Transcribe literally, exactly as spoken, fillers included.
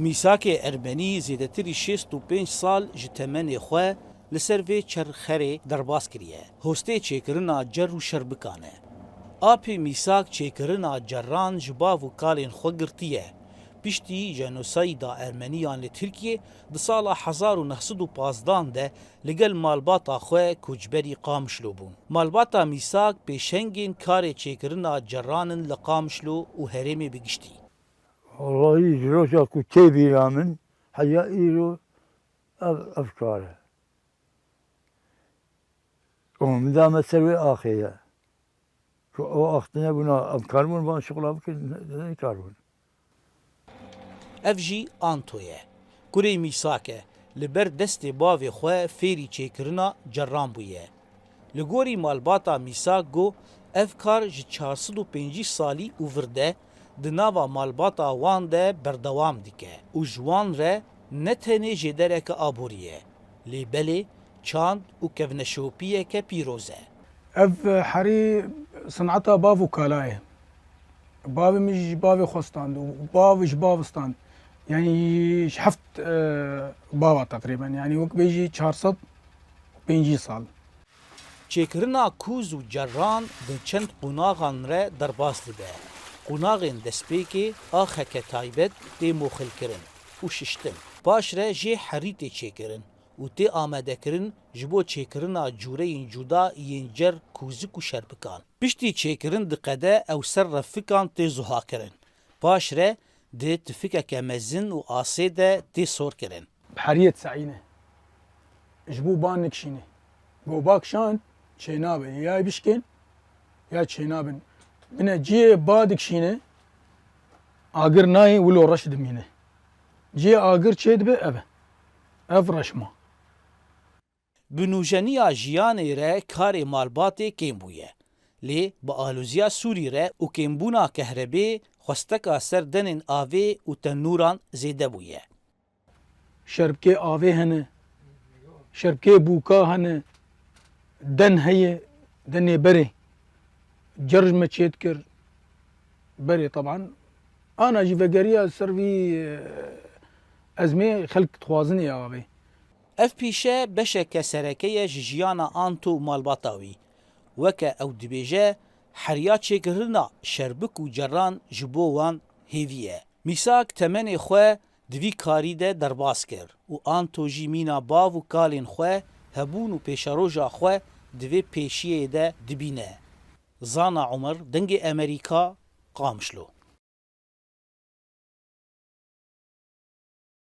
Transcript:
Mîsakê Ermenî zêdetirî şêst û pênc sal ji temenê xwe li ser vê çerxerê derbas kiriye. Hostê çêkirina cer û şerbikan e. Apê Mîsak çêkirina cerran ji bav û kalên xwe girtiye. Piştî jenosayda Ermeniyan li Tirkiyê di sala hezar û neh sed û pazdan de li gel malbata xwe koçberî Qamişlo bûn. Malbata Mîsak pêşengên karê çêkirina cerran in li Qamişlo û herêmê bi giştî. Wallahî ji roja ku tê bîra min, heya îro ev, ev kar e. Û min da me ser wê axê ye. Ku o ax tune bûna, em karibûn van şixula bikin, ne, ne karibûn. Ev jî Anto ye. Kurê Mîsak e. Li ber destê bavê xwe fêrî çêkirina cerran bûye. Li gorî malbata Mîsak got, ev kar ji çar sed û pêncî salî û vir de di nava malbata wan de berdewam dike û ji wan re ne tenê jêdereke aborî ye, lê belê çand û kevneşopiyeke pîroz e. Ev herî sineta bav û kala ye. Bavê min jî ji bavê xwe stand û bav ji bav stand. Yanî ji heft, e, bava teqrîben. Yanî wek bêjî çar sed û pêncî sal. Çêkirina kûz û cerran di çend qonaxan re derbas dibe. Qonaxên destpêkê axeke taybet tê moxilkirin û şiştin. Paş re jê herî tê çêkirin û tê amadekirin ji bo çêkirina cûreyên cuda yên cer, kûzik û şerbikan. Piştî çêkirin di qede ew ser refikan tê zuhakirin. Paş re di tifikeke mezin û asê de tê sorkirin. Heriyê diseyîne. Ji bo ban nikişîne. Go ba kişand çênabe. Ya bişkên, ya çênabin. Bine cihê ba dikişîne, agir nayê, wilo reş dimîne. Cihê agir çêdibe ev e. Ev reş ma. Bi nûjeniya jiyanê re karê malbatê kêm bûye. Lê bi aloziya sûrî re û kêmbûna kehrebê xwesteka ser denên avê û tenûran zêde bûye. Şerbikê avê hene, şerbikê bûka hene, den heye, denê berê. Cer ji me çêdikir berê, teban. Ana jî vegeriya ser vî, e, ezmê xelk dixwazin ê avê. Ev pîşe beşeke sereke ye ji jiyana Anto û malbata wî. Weke ew dibêje, heriya çêkirina şerbik û cerran ji bo wan hêvî ye. Mîsak temenê xwe di vî karî de derbas kir û Anto jî mîna bav û kalên xwe, hebûn û pêşeroja xwe di vê pêşiyê de dibîne. Zana Omer, Dengê Emerîka, Qamişlo.